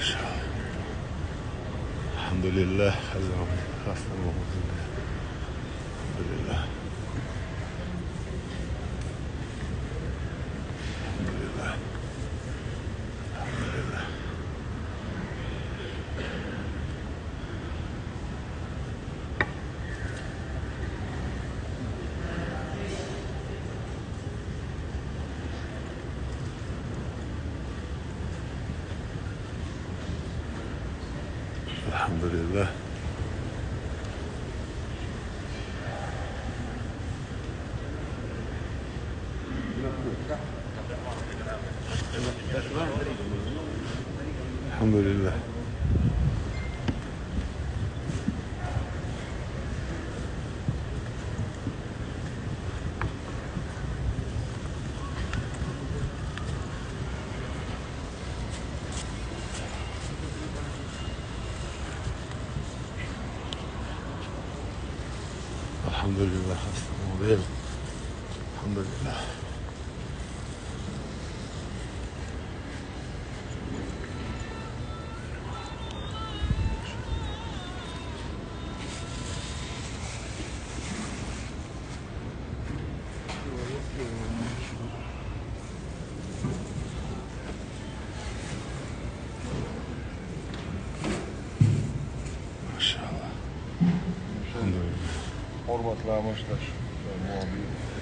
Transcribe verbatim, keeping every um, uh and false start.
الحمد لله. الحمد لله. الحمد لله. الحمد لله. الحمد لله. الحمد لله. الحمد لله. الحمد لله. ما شاء الله. الحمد لله. Hormatly amaşdaş, muhabir.